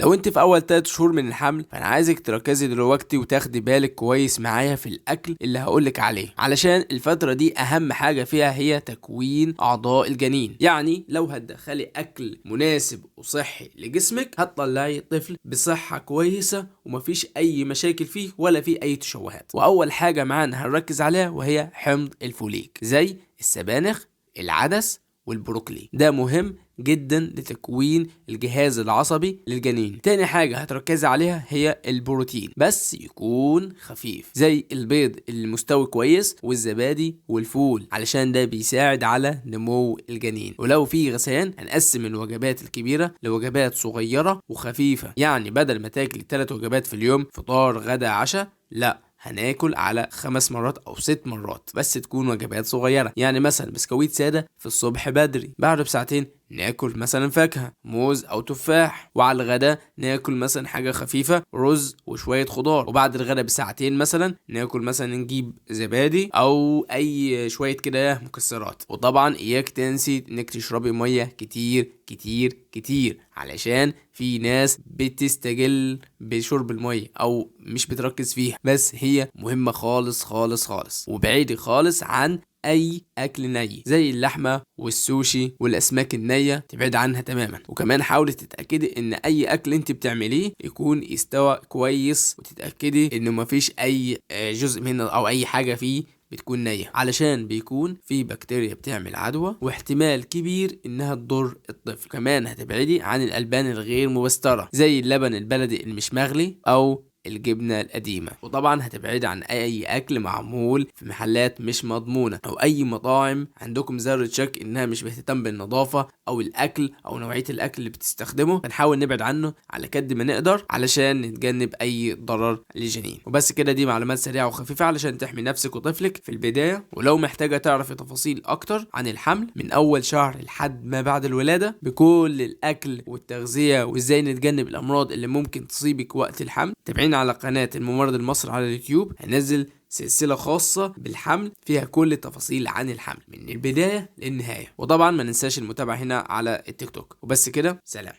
لو انت في اول 3 شهور من الحمل، فانا عايزك تركزي دلوقتي وتاخدي بالك كويس معايا في الاكل اللي هقولك عليه، علشان الفترة دي اهم حاجة فيها هي تكوين اعضاء الجنين. يعني لو هتدخلي اكل مناسب وصحي لجسمك هتطلعي طفل بصحة كويسة ومفيش اي مشاكل فيه ولا فيه اي تشوهات. واول حاجة معانا هنركز عليها وهي حمض الفوليك، زي السبانخ، العدس، والبروكلي. ده مهم جدا لتكوين الجهاز العصبي للجنين. تاني حاجة هتركزي عليها هي البروتين، بس يكون خفيف، زي البيض المستوي كويس والزبادي والفول، علشان ده بيساعد على نمو الجنين. ولو في غثيان هنقسم الوجبات الكبيرة لوجبات صغيرة وخفيفة، يعني بدل ما تاكلي 3 وجبات في اليوم، فطار غدا عشاء، لا، هناكل على 5 مرات او 6 مرات، بس تكون وجبات صغيرة. يعني مثلا بسكويت سادة في الصبح بدري، بعده بساعتين ناكل مثلا فاكهة، موز او تفاح، وعلى الغدا ناكل مثلا حاجة خفيفة، رز وشوية خضار، وبعد الغدا بساعتين مثلا ناكل مثلا نجيب زبادي او اي شوية كده مكسرات. وطبعا اياك تنسي انك تشربي مية كتير كتير كتير، علشان في ناس بتستجل بشرب المية او مش بتركز فيها، بس هي مهمة خالص خالص خالص. وبعيدي خالص عن اي اكل ني زي اللحمة والسوشي والاسماك النية، تبعد عنها تماما. وكمان حاولي تتاكدي ان اي اكل انت بتعمليه يكون استوى كويس، وتتاكدي انه مفيش اي جزء منه او اي حاجة فيه بتكون نية، علشان بيكون في بكتيريا بتعمل عدوى واحتمال كبير انها تضر الطفل. كمان هتبعدي عن الالبان الغير مبسترة زي اللبن البلدي المش مغلي او الجبنة القديمة. وطبعا هتبعد عن اي اكل معمول في محلات مش مضمونة او اي مطاعم عندكم ذرة شك انها مش بتهتم بالنظافة او الاكل او نوعية الاكل اللي بتستخدمه، هنحاول نبعد عنه على قد ما نقدر علشان نتجنب اي ضرر للجنين. وبس كده، دي معلومات سريعة وخفيفة علشان تحمي نفسك وطفلك في البداية. ولو محتاجة تعرفي تفاصيل اكتر عن الحمل من اول شهر لحد ما بعد الولادة بكل الاكل والتغذية وازاي نتجنب الامراض اللي ممكن تصيبك وقت الحمل، تابعينا على قناة الممرض المصري على اليوتيوب. هنزل سلسلة خاصة بالحمل فيها كل التفاصيل عن الحمل من البداية للنهاية. وطبعا ما ننساش المتابعة هنا على التيك توك. وبس كده، سلام.